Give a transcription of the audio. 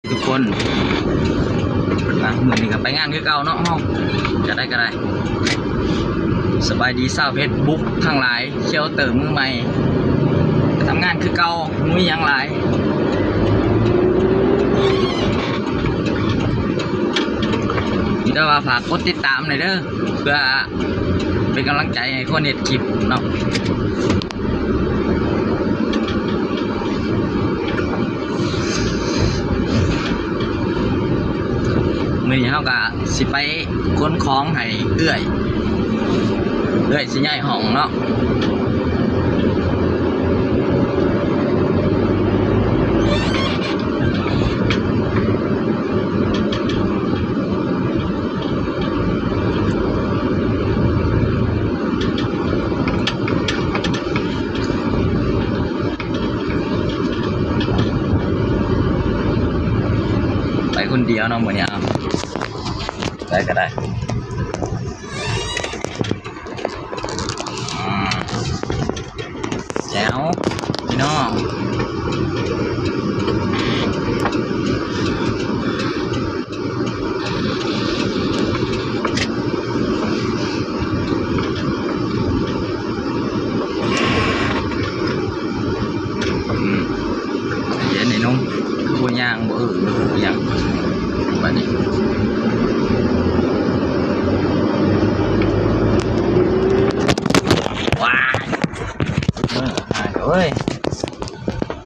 ທຸກຄົນ ອ່ະ ມື້ນີ້ກໍໄປງານຄືເກົ່າເນາະ ເຮົາ ຈະໄດ້ກໍໄດ້. ສະບາຍດີຊາວເຟສບຸກທັງຫຼາຍ ເຊວເຕີມືໃໝ່ ທຳງານຄືເກົ່າ ບໍ່ມີຫຍັງຫຼາຍ ມີແຕ່ວ່າຝາກກົດຕິດຕາມແດ່ເດີ ເພື່ອເປັນກຳລັງໃຈໃຫ້ຄົນເຮັດຄລິບເນາະ. ມື້ນີ້ເຮົາກະຊິໄປຂົນຂອງໃຫ້ເອື້ອຍ ເອື້ອຍຊິຍ້າຍຫ້ອງເນາະ. ໄປຄົນດຽວເນາະມື້ນີ້ ເອົາ ໄປກໍໄດ້. ອືມ ແລ້ວ ພີ່ນ້ອງ ອືມ ໃຈເຢັນໄອ້ໜຸ່ມ ຄືບໍ່ຍ່າງ ບໍ່ເອີ່ ບໍ່ເອີ່ຫຍັງ ບາດນີ້ ວ້າຍ ເອີ່ ຫາຍເອີຍ.